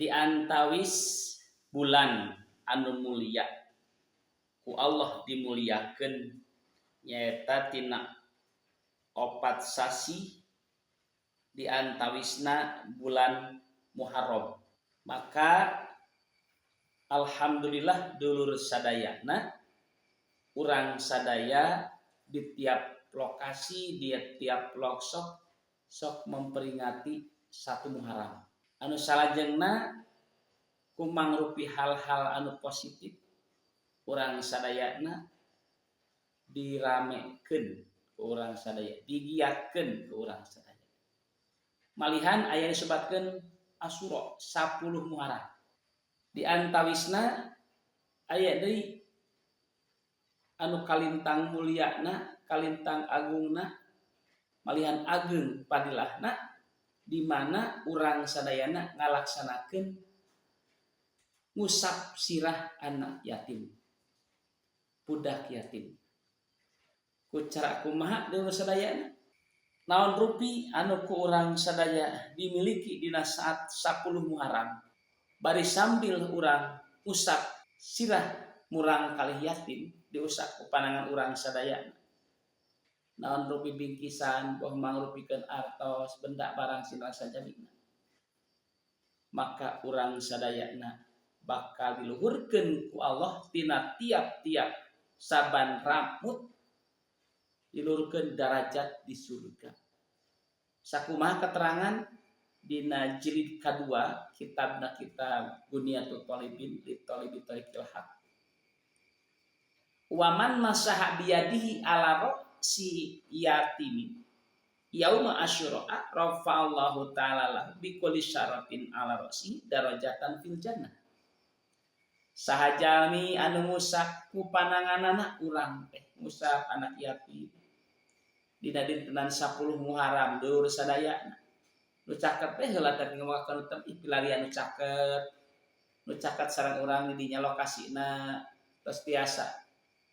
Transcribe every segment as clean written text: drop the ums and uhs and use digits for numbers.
Di antawis bulan anu mulia ku Allah dimuliakeun nyaeta tina 4 sasi, di antawisna bulan Muharram. Maka alhamdulillah, dulur sadayana, urang sadaya di tiap lokasi, di tiap pelosok sok memperingati 1 Muharram. Anu salajengna, ku mangrupi hal-hal anu positif, urang sadayana diramekeun ku urang sadaya, digiatkeun ku urang sadaya. Malihan aya disebutkeun Asyura, 10 Muharram. Di antawisna aya deui anu kalintang mulyana, kalintang agungna, malihan ageng padilahna, di mana urang sadayana ngalaksanakeun ngusap sirah anak yatim, budak yatim. Ku cara kumaha, dulur sadayana? Naon rupi anu ku urang sadaya dimiliki dina saat 10 Muharram, bari sambil urang usap sirah murang kalih yatim, diusap ku panangan urang sadayana, naon rupi bingkisan, boh mangrupikeun artos, benda barang sareng sajabina, maka urang sadayana bakal diluhurkeun ku Allah tina tiap-tiap saban rambut, diluhurkeun darajat di surga. Sakumaha keterangan dina jilid kedua kitabna, kitab Ghunyatul Thalibin li Thalibi Thariqil Haq, waman masaha biyadihi ala si yatimin yauma asyura rafa'allahu ta'ala lahu bi kulli syaratin ala ra'si darajatan fil jannah. Saha jalmi anu ngusap ku pananganana, urang teh ngusap anak yatim dina dintenan 10 Muharram, dulur sadayana, nu caket teh heula teh ngamakan teh pilarian nu caket, nu caket sareng urang di dinya lokasina. Terus tiasa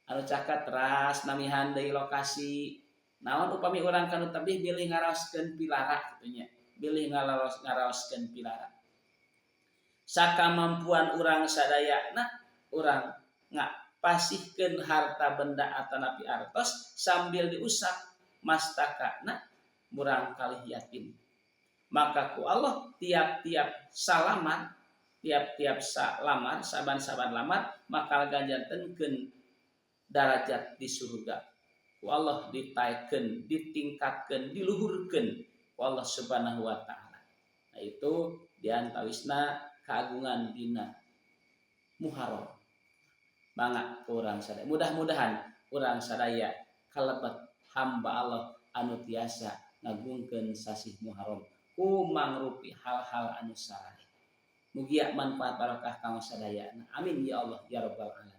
anu caket teras namihan deui lokasi. Naon upami urang kanu tebih bilih ngaraoskeun pilara kitu nya, bilih ngaraoskeun pilara sakamampuan urang sadayana, urang ngapasihkeun harta benda atanapi artos sambil diusap mastakana murang kalih yatim, maka ku Allah tiap-tiap salaman, tiap-tiap salamar, saban-saban lamar, maka ganjantenkeun darajat di surga, ku Allah ditaikeun, ditingkatkeun, diluhurkeun ku Allah Subhanahu wa Ta'ala. Nah, itu diantawisna keagungan dina Muharram. Mangga urang sadaya, mudah-mudahan urang sadaya kalebet hamba Allah anu tiasa ngagungkeun sasih Muharram ku mangrupi hal-hal anu sarae. Mugia manfaat barokah kanggo sadayana. Amin ya Allah ya rabbal alamin.